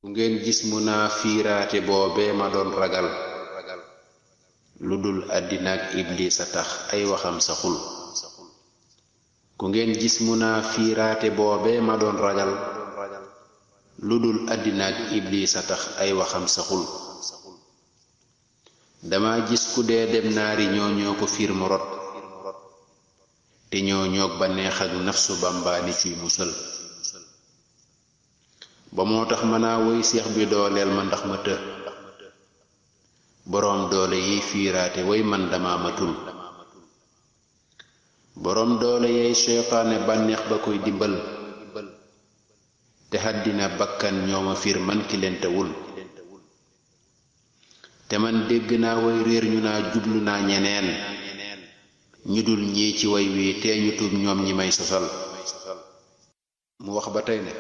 ku ngeen gis mu naa fiiraate boobee ma doon ragal lu dul àddinaak ibliis a tax ay waxam saxul. ku ngeen gis mu naa fiiraate boobee ma doon ragal lu dul àddinaak ibliis a tax ay waxam saxul. dama gis ku dee dem naari ñoo ko fiir mu rot te ñoog ba neex ak nafsu bambaani ciy musal. ba moo tax mën naa woy seex bi dooleel ma ndax ma të boroom doole yiy fiiraate way man dama matul. boroom doole yey seytaane bànneex ba koy dimbal te àddina bakkan ñooma fiir man ki leen tewul. te man dégg naa way réer ñu naa jublu naa ñeneen ñu dul ñii ci way wi tee ñu tuub ñoom ñi may sosal. mu wax ba tey ne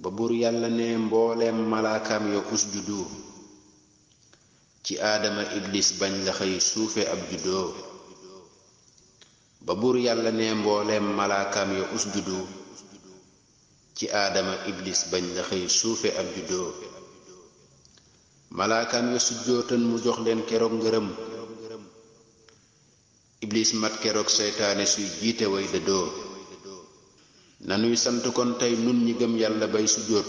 ba buur yàlla ne mbooleem malaakaam yo usjudu ci aadama iblis bañ la xëy suufe ab juddoo. ba buur yàlla ne mbooleem malaakaam yo usjudu ci aadama iblis bañ la xëy suufe ab juddoo. malaakaam yo sujjootan mu jox leen keroog ngërëm iblis mat keroog seytaane suy jiite way dëddoo. nanuy sant kon tey nun ñi gëm yàlla bay sujjóot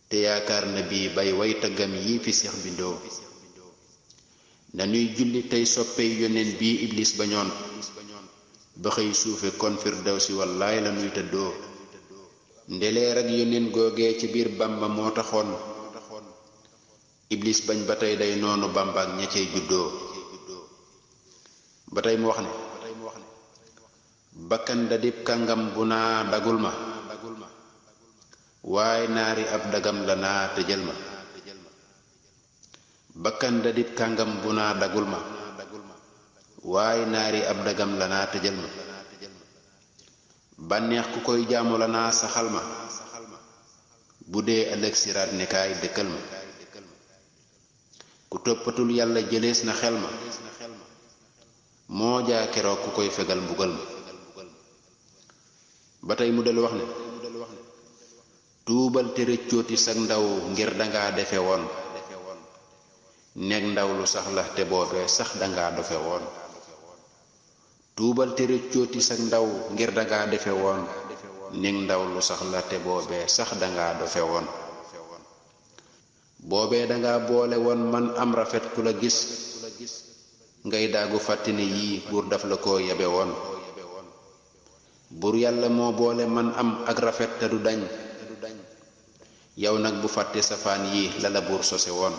te yaakaar na bii bay way taggam yi fi seex bindoo. nanuy julli tey soppey yoneen bii iblis bañoon ba xëy suufe kon firdawsi wallaay lanuy tëddoo. ndeleer ak yoneen googee ci biir bamba moo taxoon iblis bañ ba tey day noonu bamba ak ña cay juddoo. ba tey mu wax ne bakkan da dib kàngam bu naa dagul ma waaye naari ab dagam la naa tëjal ma. bakkan da dib kàngam bu naa dagul ma waaye naari ab dagam la naa tëjal ma. bànneex ku koy jaamu la naa saxal ma bu dee ëllëg siraat ne kaay dëkkal ma. ku toppatul yàlla jëlees na xel ma moo jaa keroog ku koy fegal mbugal ma. ba tey mu del wax ne tuubal te rëccooti sag ndaw ngir danga defe woon nekk ndaw lu sax la te boobee sax danga dofe woon. tuubal te rëccooti sag ndaw ngir danga defe woon nekk ndaw lu sax la te boobee sax danga dofe woon. boobee danga boole woon man am rafet ku la gis ngay daagu fàttine yii buur daf la ko yabe woon. buur yàlla moo boole man am ak rafet te du dañ yow nag bu fàtte safaan yi la la buur sose woon.